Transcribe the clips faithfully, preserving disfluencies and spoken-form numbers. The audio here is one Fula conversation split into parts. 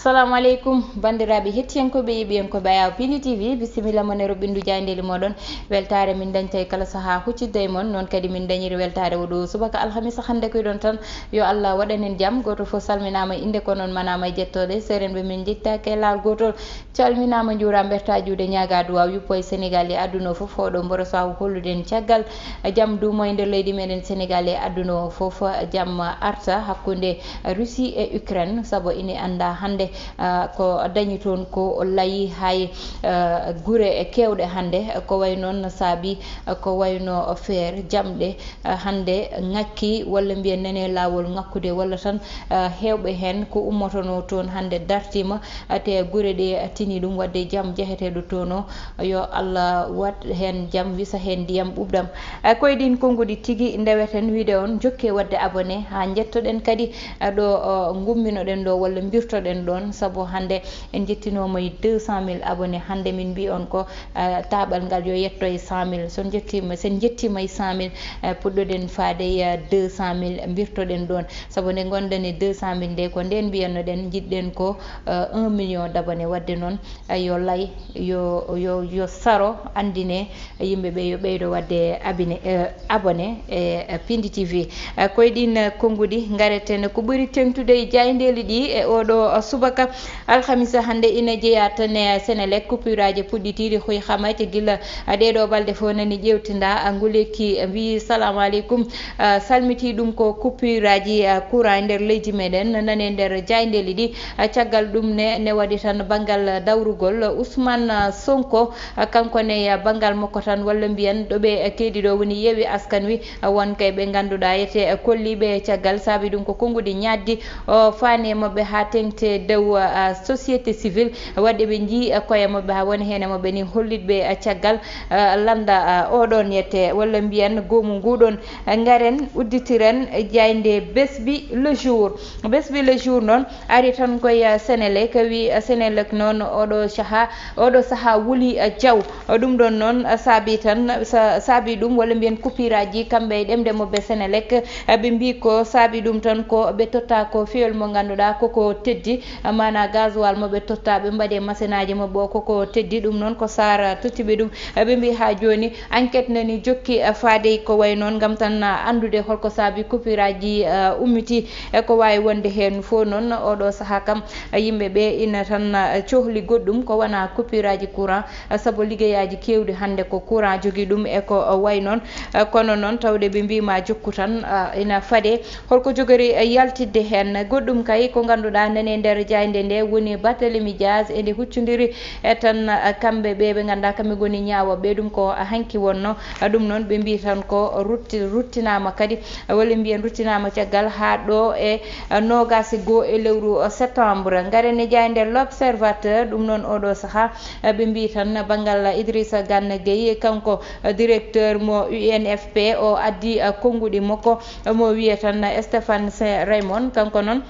Assalamu aleykum, banndiraaɓe hettiyankooɓe e yeeɓiyankooɓe Ayaawo Pindi T V, bisimilla mon e roɓɓindu jaayndeeli mooɗon. Weltaare min dañta e kala sahaa huccidde e mon, noon kadi min dañiri weltaare oɗo subaka alhamisa hannde. Koyɗon tan, yo Allah waɗan en jam. Gooto fof salminaama innde, ko noon manaama e jettooɗe. Seerenɓe min njettaaki e laawol gootol. Calminaama, njuuraama, mbertaa juuɗe, ñaagaa duwaaw, yuppo e Senegaal e aduna o fof. Oɗo mboro sahaa holluɗen caggal jam duumo e nder leydi meɗen Senegaal e aduna o fof. Jam arta hakkunde Russie e Ukraine, sabu ine anndaa hannde, ah, ko dañi toon ko layi hay, ah, gure keewɗe hannde, ko wayi noon saabi, ah, ko wayno feer jamɗe, ah, hannde ŋakki, walla mbiyen nani laawol ŋakkude, walla tan, ah, heewɓe heen ko ummotonoo toon hannde dartiima, ah, te gure ɗe tini ɗum, waɗde jam jeheteeɗo toon o, yo Allah waɗ heen jam, wisa heen ndiyam ɓuuɓɗam. Ah, ko e ɗiin konnguɗi tigi ndeweten wiyde on jokke waɗde abonné haa njettoɗen kadi, ah, ɗo, oh, ngumminoɗen ɗo walla mbirtoɗen ɗoon, sabu hannde en njettinooma e deux cent mille abonné. Hannde min mbii on ko, ah, taaɓal ngal yo yetto e cent mille. So en njettiima, so en njettiima e cent mille, ah, puɗɗoɗen faade e, ah, deux cent mille mbirtoɗen ɗoon. Sabu nde ngonɗen e deux cent mille nde, ko ndeen mbiyannoɗen njiɗɗen ko, ah, un million d'abonnés. Waɗde noon, ah, yo lay, yo, yo, yo saro, anndine yimɓe ɓe yo ɓeydo waɗde abine-, eh, abonné e, eh, Pindi T V. Eh, ko e ɗiin, eh, konnguɗi ngareten ko ɓuri teeŋtude e jaayndeeli ɗi e oɗo, eh, subaka alhamisa hannde. Ina jeyaa tan e Senelec, coupure aji puɗɗitiiɗi hoy hamayti gila, eh, ɗeeɗo balɗe fof nani ƴeewtinda, eh, nguleyki, eh, mbiyi, "Salamu aleykum." Eh, salmiti ɗum ko coupure aji, eh, courant e nder leydi meɗen, nani e nder jaayndeeli ɗi. Eh, caggal ɗum ne, ne waɗi tan banngal dawrugol Ousmane, eh, Sonko, eh, kanko ne, eh, banngal makko tan, walla mbiyen ɗo ɓe, eh, keedi ɗo woni Yewwi Askan Wi, eh, won kay ɓe ngannduɗaa ete, eh, kolliiɓe caggal, saabi ɗum ko konnguɗi ñaaddi o faani e maɓɓe haa teeŋti dow, eh, société civile, waɗde ɓe njii, eh, koye maɓɓe haa woni heen e maɓɓe ni hollitɓe, eh, caggal, eh, lannda, eh, oɗon yette, walla mbiyen goomu nguɗon, eh, ngaren udditiren jaaynde Besbi Le Jour. Besbi Le Jour noon, ari tan koye, eh, Senelec, wi, eh, Senelec noon oɗo sahaa, oɗo sahaa wuli, eh, jaw. Eh, ɗum ɗoon noon, eh, saabi tan, sa-, saabi ɗum, walla mbiyen coupure aji kamɓe e ɗemɗe maɓɓe Senelec, eh, ɓe mbii ko saabi ɗum tan ko ɓe totta ko fiyol mo ngannduɗaa koko teddi, eh, maanaa gasoil mo ɓe totta, ɓe mbaɗi e masinaaji maɓɓe o koko teddi. Ɗum noon ko Saar, eh, totti ɓe ɗum. Eh, ɓe mbii haa jooni, enquête nani jokki, eh, faade ko wayi noon, ngam tan, eh, anndude holko saabi coupure aji, eh, ummiti, e ko waawi wonde heen fof. Noon, oɗo sahaa kam, eh, yimɓe ɓe ina tan, eh, cohli goɗɗum ko wonaa coupure aji courant, eh, sabu liggeyaaji keewɗi hannde ko courant jogii ɗum e ko, eh, wayi noon. Eh, kono noon, tawde ɓe mbii ma jokku tan, eh, ina fade. Holko jogori, eh, yaltidde heen? Goɗɗum kay ko ngannduɗaa nani e nder jaaynde nde woni Barthélemy Diaz e nde huccondiri e tan, eh, kamɓe ɓe ɓe ngannduɗaa kamɓe ngoni ñaawooɓe ɗum ko hanki wonno. Eh, ɗum noon ɓe mbii tan ko rutti-, ruttinaama kadi, eh, walla mbiyen ruttinaama caggal haa ɗo e, eh, noogaas e goo e lewru, eh, septembre. Ngaren e jaaynde L'Observateur, ɗum noon oɗo sahaa, eh, ɓe mbii tan banngal Idrissa Gana Gueye, kanko, eh, directeur mo U N F P, o addi, eh, konnguɗi makko, eh, mo wiye tan Stéphane Saint Raymond, kanko noon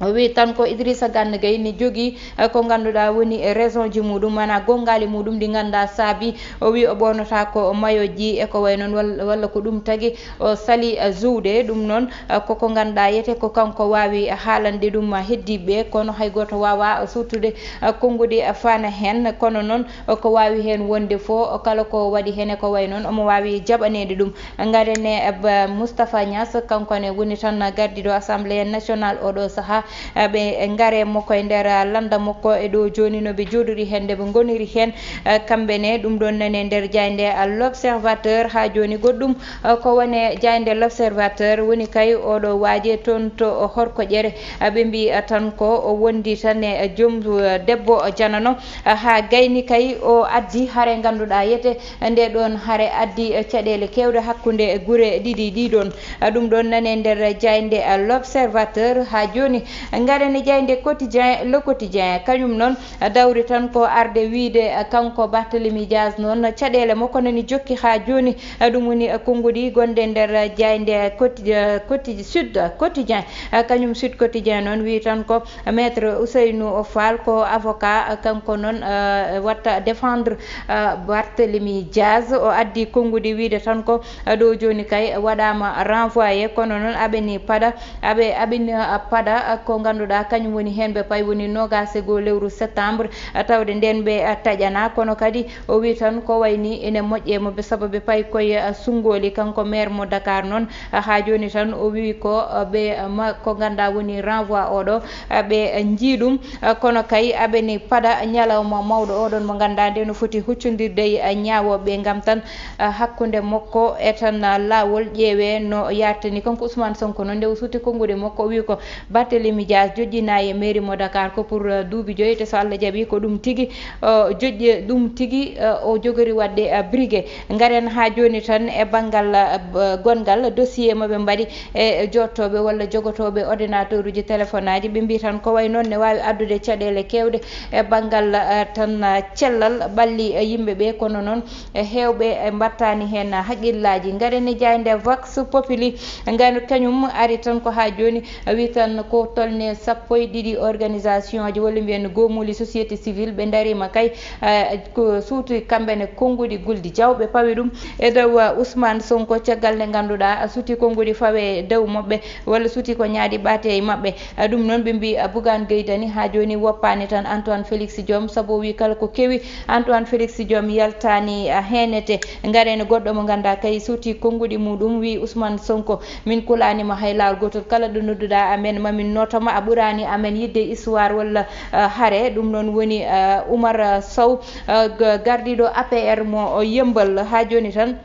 o wi tan ko Idrissa Gana Gueye ne jogii, eh, ko ngannduɗaa woni, eh, raison ji muɗum, maanaa gonngaali muɗum ɗi ngannduɗaa saabi o wi o ɓoonata ko mayoji e ko wayi noon, wal-, walla ko ɗum tagi o sali, eh, zuwde. Ɗum noon, eh, koko ngannduɗaa yete ko kanko waawi haalande ɗum, eh, heddiiɓe, kono hay gooto waawaa, eh, suttude, eh, konnguɗi, eh, faana heen. Kono noon, eh, ko waawi heen wonde fof, eh, kala ko waɗi heen e ko wayi noon, omo waawi jaɓaneede ɗum. Ngaren e, eh, ba-, Moustapha Niass, kanko ne woni tan gardiiɗo Assemblée nationale oɗo sahaa. Eh, ɓe ngare mo koye nder, eh, lannda makko e ɗo jooni no ɓe jooɗori heen, nde ɓe ngoniri heen, eh, kamɓe ne. Ɗum ɗoon nani e nder jaaynde, eh, L'Observateur. Haa jooni goɗɗum, eh, ko woni jaaynde L'Observateur woni kay oɗo waaje toon to Horkoƴere. Eh, ɓe mbii, eh, tan ko o wondi tan e, eh, joom, eh, debbo janano, eh, haa gayni kay o addi hare ngannduɗaa yete nde ɗoon hare addi, eh, caɗeele keewɗe hakkunde gure ɗiɗi ɗi ɗoon. Eh, ɗum ɗoon nani e nder jaaynde, eh, L'Observateur. Haa jooni, ngaren e jaaynde Quotidien, Le Quotidien, kañum noon, eh, dawri tan ko arde wiyde, eh, kanko Barthélemy Diaz noon, caɗeele makko nani jokki haa jooni. Eh, ɗum woni, eh, konnguɗi gonɗe nder, eh, jaaynde Quotidien, Quotidien, Sud Quotidien. Eh, kañum Sud Quotidien noon wi tan ko Maître Ousseynou Fall ko avocat, kanko noon, eh, watta défendre, eh, Barthélemy Diaz. O addi konnguɗi wiyde tan ko, eh, ɗo jooni kay waɗaama renvoyé, kono noon aɓeni paɗa, aɓe, aɓeni, eh, paɗa, eh, ko ngannduɗaa kañum woni heen ɓe payi woni noogaas e goo lewru septembre, tawde ndeen ɓe taƴanaa. Kono kadi o wii tan ko wayni ene moƴƴe mo ɓe, sabu ɓe payi koye sunngooli, kanko maire mo Dakar noon. Haa jooni tan o wii ko ɓe ma-, ko ngannduɗaa woni renvoi oɗo, ɓe njii ɗum. Kono kay aɓe ni paɗa ñalawma mawɗo oɗon mo ngannduɗaa nde no foti huccondirde e ñaawooɓe ngam tan hakkunde makko e tan laawol ƴeewee no yaartani. Kanko Ousmane Sonko noon nde o suuti konnguɗi makko o wii ko Barthélémy Dias joƴƴinaa e mairie mo Dakar ko pour, eh, duuɓi joyi, te so Allah jaɓi ko ɗum tigi, eh, joƴƴi ɗum tigi, eh, o jogori waɗde, eh, briguer. Ngaren haa jooni tan e banngal, eh, b-, gonngal dossier mo ɓe mbaɗi e jottooɓe walla jogotooɓe ordinateur uji téléphone aji. Ɓe mbii tan ko way noon ne waawi addude caɗeele keewɗe e banngal, eh, tan, eh, cellal ɓalli, eh, yimɓe ɓe, kono noon e heewɓe e mbattaani heen haqqillaaji. Ngaren e jaaynde Vox Populi, ngan kañum ari tan ko haa jooni, wi tan ko tolne sappo e ɗiɗi organisation ji, walla mbiyen goomuuli société civile, ɓe ndariima kay, eh, ko suuti kamɓe ne konnguɗi guldi jawɓe pawi ɗum e dow, eh, Ousmane Sonko, caggal nde ngannduɗaa suuti konnguɗi fawe e dow maɓɓe, walla suuti ko ñaaɗi ɓaate e maɓɓe. Eh, ɗum noon ɓe mbii, eh, Bougane Gueye Dany haa jooni woppaani tan Antoine Félix Diome, sabu o wii kala ko kewi Antoine Félix Diome yaltaani, ah, heenete. Ngaren goɗɗo mo ngannduɗaa kay suuti konnguɗi muɗum, wii Ousmane Sonko, min kulaani ma hay laawol gootol. Kala ɗo nodduɗaa amen, ma min nooto ma, a ɓuraani amen yiɗde histoire walla, ah, hare. Ɗum noon woni, ah, Oumar, ah, Sow, ah, g-, gardiiɗo A P R mo, o Yëmbal. Haa jooni tan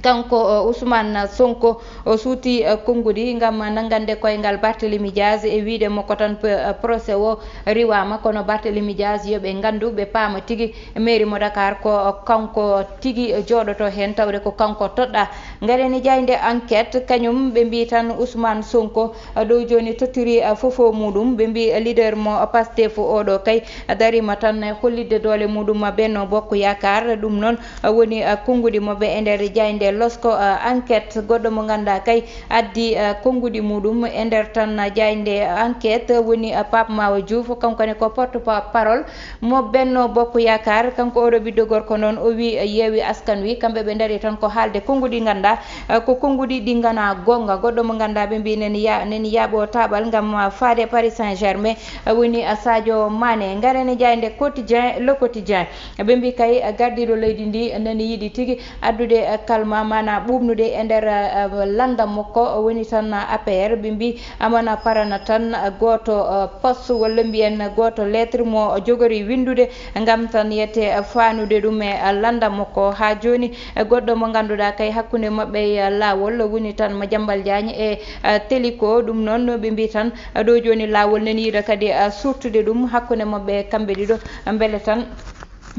kanko, o, Ousmane Sonko, o suuti, o, konnguɗi ngam nanngande koyngal Barthélémy Dias e wiyde mo ko tan p-, procès o riwaama, kono Barthélémy Dias yo ɓe nganndu, ɓe paama tigi mairie mo Dakar ko kanko tigi jooɗoto heen, tawde ko kanko toɗɗaa. Ngaren e jaaynde Enquête, kañum ɓe mbii tan Ousmane Sonko, dow jooni tottiri, uh, fofo muɗum. Ɓe mbii leader mo Pastef oɗo kay dariima tan e hollitde doole muɗum Benno Bokk Yaakaar. Ɗum noon, uh, woni, uh, konnguɗi mo ɓe e nder jaaynde Losko, uh, Enquête. Goɗɗo mo ngannduɗaa kay addi, uh, konnguɗi muɗum e nder tan, uh, jaaynde Enquête woni, uh, Pape Mawa Diouf, kanko ne ko porte pa-, parole mo Benno Bokk Yaakaar. Kanko oɗo ɓiɗɗo gorko noon, o wii, eh, Yewwi Askan Wi, kamɓe ɓe ndarii tan ko haalde konnguɗi ngannduɗaa, eh, ko konnguɗi ɗi nganaa goonga. Goɗɗo mo ngannduɗaa ɓe mbii nani ya-, nani yaaɓo taaɓal ngam, ah, faade Paris Saint-Germain, eh, woni, ah, Sadio Mané. Ngaren e jaaynde Quotidien, Le Quotidien. Ɓe mbii kay, eh, gardiiɗo leydi ndi nani yiɗi tigi addude, eh, kalma, maanaa ɓuuɓnude e nder, eh, lannda makko, woni tan, eh, A P R. Ɓe mbii amana parana tan, eh, gooto, eh, poste walla mbiyen gooto lettre mo jogori winndude ngam tan yette, eh, faanude ɗum e, eh, lannda makko. Haa jooni, eh, goɗɗo mo ngannduɗaa kay hakkunde maɓɓe e, eh, laawol woni tan Madiambal Diagne e, eh, Téliko. Ɗum noon ɓe mbii tan, eh, ɗo jooni laawol nani yiɗa kadi, eh, surtude ɗum hakkunde maɓɓe kamɓe ɗiɗo, mbele tan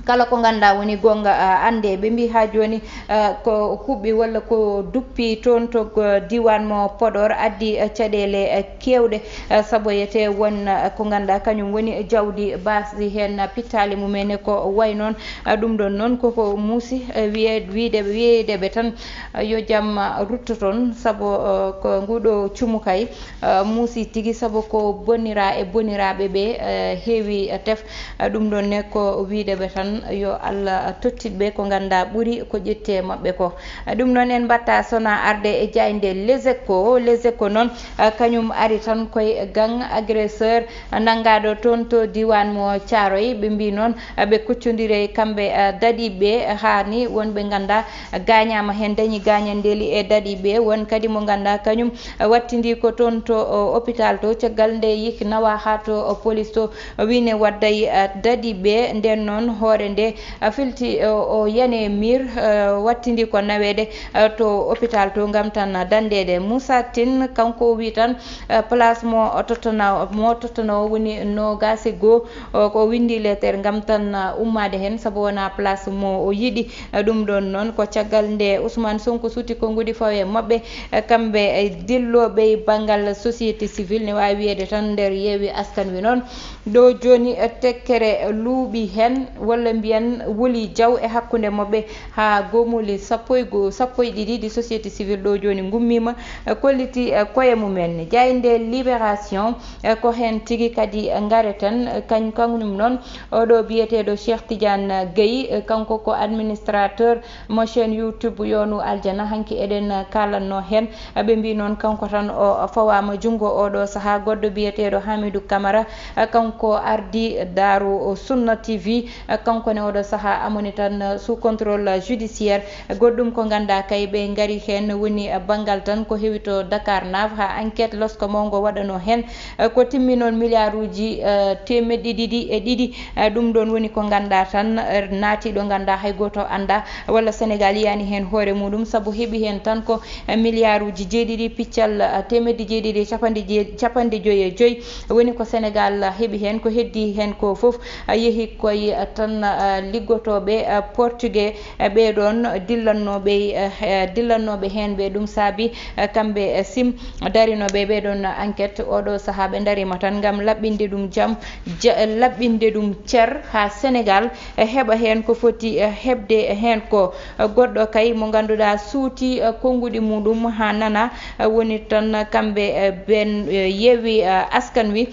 kala ko ngannduɗaa woni goonga, ah, anndee. Ɓe mbii haa jooni, ah, ko kuɓɓi walla ko duppi toon to go-, diiwaan mo Podor addi, ah, caɗeele, ah, keewɗe, ah, sabu yetee won, ah, ko ngannduɗaa kañum woni jawdi baasdi heen, ah, pittaali mum en e ko wayi noon. Ah, ɗum ɗoon noon koko muusi, ah, wiye-, wiyde, wiyde ɓe tan, ah, yo jam, ah, rutto toon, sabu, ah, ko nguɗo cumu kay, ah, muusi tigi, sabu ko bonnira e bonniraaɓe ɓe, ah, heewi, ah, tef. Ah, ɗum ɗoon ne ko wiyde ɓe tan yo Allah tottitɓe ko ngannduɗaa ɓuri ko ƴetti e maɓɓe ko. Ah, ɗum noon en mbaɗta sona arde e jaaynde Les Échos. Les Échos noon, ah, kañum ari tan koye gang agresseur nanngaaɗo toon to diiwaan mo Thiaroye. Ɓe mbii noon, ah, ɓe kuccondiri kamɓe, ah, daɗiiɓe haa ni won ɓe ngannduɗaa gaañaama heen, dañi gaañandeeli e daɗiiɓe. Won kadi mo ngannduɗaa kañum, ah, wattindii ko toon to, o, hôpital to, caggal nde yik nawa haa to, o, police to, o, wii ne wadday, ah, daɗiiɓe. Ndeen noon hoore nde, ah, filti, o, o yani e miir, ah, wattindii ko naweede, ah, to hôpital to ngam tan, ah, dañdeede. Moussa Tine, kanko o wii tan, ah, place mo, o, tottana, mo tottana o woni noogaas e goo, o, ko winndi leeter ngam tan, ah, ummaade heen, sabu wonaa place mo o yiɗi. Eh, ɗum ɗoon noon ko caggal nde Ousmane Sonko suuti konnguɗi fawi e maɓɓe, eh, kamɓe e dillooɓe e banngal société civile, ne waawi wiyeede tan nder Yewwi Askan Wi noon. Ɗo jooni, eh, tekkere luuɓi heen, walla Walla mbiyen wuli jaw e hakkunde maɓɓe haa goomuuli sappo e go-, sappo e ɗiɗi ɗi société civile ɗo jooni ngummiima, eh, kolliti, eh, koye mumen. Jaaynde Libération, eh, ko heen tigi kadi ngareten, eh, kañ-, kañum noon, oɗo biyeteeɗo Cheikh Tidiane Gueye, eh, kanko ko administrateur mo chaîne YouTube Yoonu Aljana. Hanki eɗen kaalanno heen. Ɓe mbii noon kanko tan o fawaama junngo oɗo sahaa. Goɗɗo biyeteeɗo Hamidou Camara, kanko ardii Daaru Sunna T V, kanko ne oɗo sahaa amoni tan sous contrôle judiciaire. Goɗɗum ko nganndaa kay ɓe ngari heen woni banngal tan ko hewi to Dakar Nav haa enquête losko mawngo waɗanoo heen. Ko timmi noon miliyaaruuji, eh, teemeɗɗe ɗiɗi e ɗiɗi. Eh, ɗum ɗoon woni ko nganndaa tan, eh, naati ɗo nganndaa hay gooto anndaa. Walla Senegaal yiyaani heen hoore muɗum, sabu heɓi heen tan ko, eh, miliyaaruuji jeeɗiɗi piccal, eh, teemedde jeeɗiɗi e capanɗe jee-, capanɗe joyi e joyi. Woni ko Senegaal heɓi heen, ko heddii heen ko fof, eh, yehi koye, eh, tan, eh, liggotooɓe, eh, portugais, eh, ɓee ɗoon dillannooɓe, eh, he-, dillannooɓe heen ɓe. Ɗum saabi, eh, kamɓe, eh, sim darinooɓe ɓee ɗoon enquête. Oɗo sahaa ɓe ndariima tan ngam laɓɓinde ɗum jam, ja-, laɓɓinde ɗum cer haa Senegaal, eh, heɓa heen ko foti, eh, heɓde heen ko. Eh, goɗɗo kay mo ngannduɗaa suuti, eh, konnguɗi muɗum haa nana, eh, woni tan kamɓe, eh, ɓeen, eh, Yewwi, eh, Askan Wi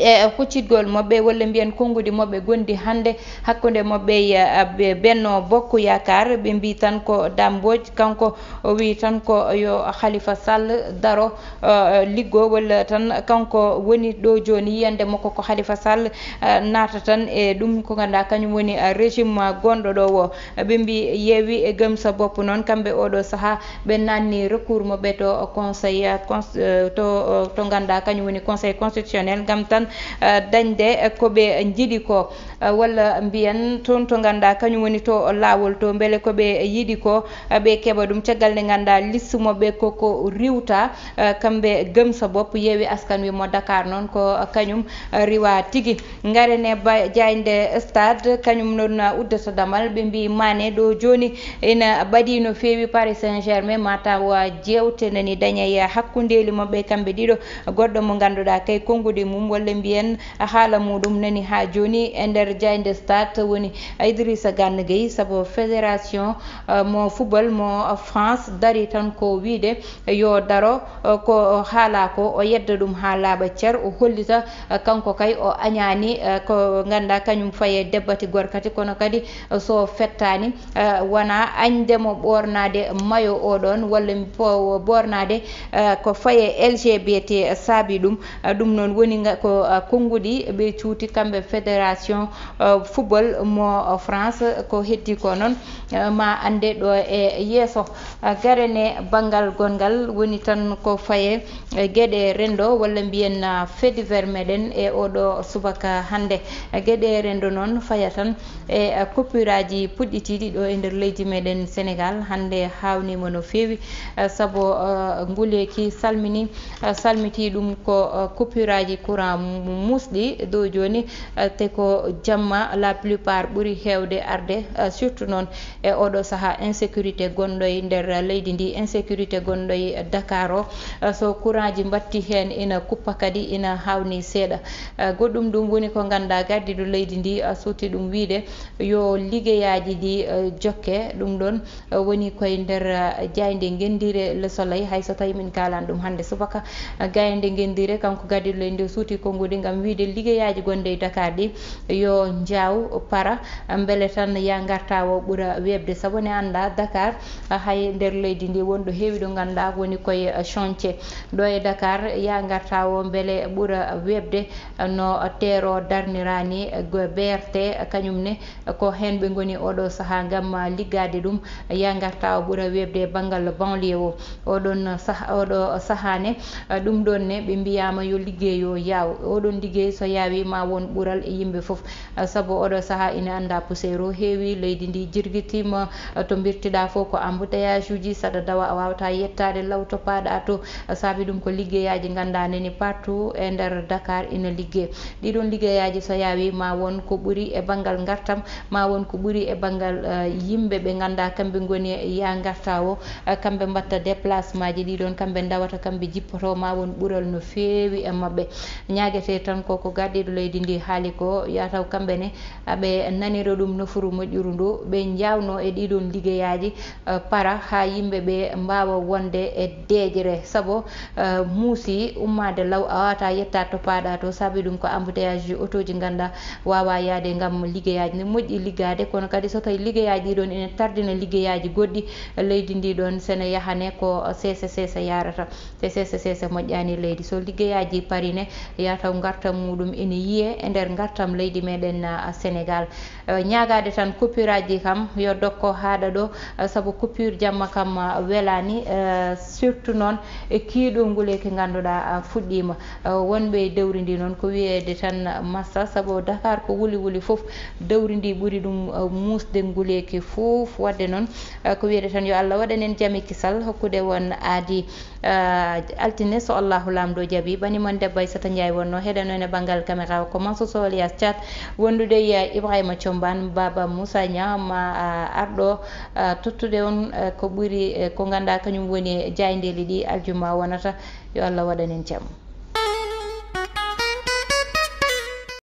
e huccitgol maɓɓe, walla mbiyen konnguɗi maɓɓe gonɗi hannde hakkunde maɓɓe e, eh, ɓe Benno Bokk Yaakaar. Ɓe mbii tan ko Dame Mbodj, kanko o wii tan ko yo Khalifa Sall daro, eh, liggo, walla tan kanko woni ɗo jooni, yiyannde makko ko Khalifa Sall, eh, naata tan e ɗum ko ngannduɗaa kañum woni, eh, régime gonɗo ɗo o. Ɓe mbii Yewwi e Gëm Sa Bopp noon, kamɓe oɗo sahaa ɓe naatni recours maɓɓe to conseil, eh, cons-, eh, to, eh, to ngannduɗaa kañum woni conseil constitutionnel ngam tan, eh, dañde ko ɓe njiɗi ko. Eh, walla mbiyen toon to ngannduɗaa kañum woni to laawol to, mbele ko ɓe yiɗi ko, eh, ɓe keɓa ɗum. Caggal nde ngannduɗaa liste maɓɓe koko riiwta, eh, kamɓe Gëm Sa Bopp, Yewwi Askan Wi mo Dakar noon ko kañum, eh, riiwa tigi. Ngaren e ba-, jaaynde Stade, kañum noon uddata damal. Ɓe mbii Mané ɗo jooni ina ɓadii no feewi Paris Saint-Germain, mataw jeewte nani daña e hakkundeeli maɓɓe kamɓe ɗiɗo. Goɗɗo mo ngannduɗaa kay konnguɗi mum, walla mbiyen haala muɗum nani haa jooni e nder jaaynde Stade woni Idrissa Gana Gueye, sabu fédération, eh, mo football mo France darii tan ko wiyde yo daro, eh, ko haalaa ko, o yedda ɗum haa laaɓa cer, o hollita, eh, kanko kay o añaani, eh, ko ngannduɗaa kañum faye debbati gorkati, kono kadi, eh, so fettaani, eh, wona añde mo ɓoornaade mayo o ɗoon, walla mi po-, ɓoornaade, eh, ko faye L G B T saabi ɗum. Eh, ɗum noon woni nga-, ko, eh, konnguɗi ɓe cuuti kamɓe fédération, eh, football mo France. Ko heddi ko noon, eh, ma annde ɗo e yeeso. Eh, garen e banngal gonngal woni tan ko faye, eh, geɗe renndo, walla mbiyen, ah, fait divers meɗen e oɗo subaka hannde. Eh, geɗe renndo noon faya tan e, eh, coupure aji puɗɗitiiɗi ɗo e nder leydi meɗen Senegaal. Hannde haawniima no feewi, eh, sabu, eh, nguleeki salmini, eh, salmitii ɗum ko, eh, coupure aji courant mu-, muusɗi dow jooni, eh, te ko jamma la plupart ɓuri heewde arde, eh, surtout noon e oɗo sahaa insécurité gonɗo e nder leydi ndi, insécurité gonɗo e Dakar o. Eh, so courant ji mbatti heen ina kuppa kadi ina haawni seeɗa. Eh, goɗɗum ɗum woni ko ngannduɗaa gardiiɗo leydi ndi, eh, suuti ɗum wiyde yo liggeyaaji ɗi, eh, jokke. Ɗum ɗoon, eh, woni koye nder, eh, jaaynde ngenndiire Le Soleil, hay so tawii min kaalaani ɗum hannde subaka. Eh, jaaynde ngenndiire, kanko gardiiɗo leydi ndi, suuti konnguɗi ngam wiyde liggeyaaji gonɗi e Dakar ɗi yo njaaw para, mbele tan yaa ngartaa o ɓura weeɓde. Sabu ne anndaa Dakar, eh, hay nder leydi ndi won ɗo heewi ɗo ngannduɗaa woni koye, eh, chantier. Ɗo e Dakar yaa ngartaa o mbele ɓura weeɓde, eh, no teer o darniraani, eh, go-, B R T, eh, kañum ne ko heen ɓe ngoni oɗo sahaa ngam, ah, liggaade ɗum, yaa ngartaa o ɓura weeɓde e banngal banlieue o. Oɗon sah-, oɗo sahaa ne, ah, ɗum ɗoon ne ɓe mbiyaama yo liggey o yaaw. Oɗon liggey so yaawii ma won ɓural e yimɓe fof. Ah, sabu oɗo sahaa ina anndaa poussière o heewi, leydi ndi jirgitiima, ah, to mbirtiɗaa fof ko embouteillage uji, saɗa dawa a waawataa yettaade law to paaɗaa to. Ah, saabi ɗum ko liggeyaaji ngannduɗaa nani partout e nder Dakar ina liggee. Ɗiɗon liggeyaaji so yaawii ma won ko ɓuri e banngal ngartam, ma won ko ɓuri e banngal, eh, yimɓe ɓe ngannduɗaa kamɓe ngoni yaa ngartaa o, eh, kamɓe mbaɗta déplacement ji ɗiɗon, kamɓe ndawata, kamɓe jippoto, ma won ɓural no feewi e maɓɓe. Ñaage Te tan ko ko gardiiɗo leydi ndi haali ko, yataw kamɓe ne aɓe naniro ɗum nofuru moƴƴuru ndu ɓe njaawno e ɗiɗon liggeyaaji, eh, para haa yimɓe ɓe mbaawa wonde e deeƴre. Sabu, eh, muusi ummaade law a wata yetta to paaɗa to, saabi ɗum ko embouteillage ji otooji ngannduɗaa waawa yaade ngam liggeyaaji ne moƴƴi liggaade, kono kadi so tawi liggeyaaji ɗiɗon ene tardina liggeyaaji goɗɗi, leydi ndi ɗon sene yahane ko seese seese yarata. Te seese seese moƴƴaani leydi. So liggeyaaji pari ne, yataw ngartam muɗum ene yiye e nder ngartam leydi meɗen, ah, Sénégal. Eh, ñaagaade tan coupure aji kam yo dokko haaɗa ɗo, eh, sabu coupure jamma kam, ah, welaani, eh, surtout noon e kiiɗo nguleeki ngannduɗaa, ah, fuɗɗiima. Eh, wonɓe e dowri ndi noon ko wiyeede tan massa, sabu Dakar ko wuli wuli fof, dowri ndi ɓuri ɗum, eh, muusde nguleeki fof. Waɗde noon, eh, ko wiyeede tan yo Allah waɗan en jam e kisal, hokkude won aadi. Ah, altine, so Allahu Laamɗo jaɓi, ɓani mon debbo Aissata Ndiaye wonno heɗano en e banngal caméra o, ko Mansour Sow alias Thiat, wondude e Ibrahima Thiombane, Baba Moussa Niang, ma, ah, arɗo, ah, tottude on, eh, ko ɓuri, eh, ko ngannduɗaa kañum woni jaayndeeli ɗi aljuma wonata. Yo Allah waɗan en jam.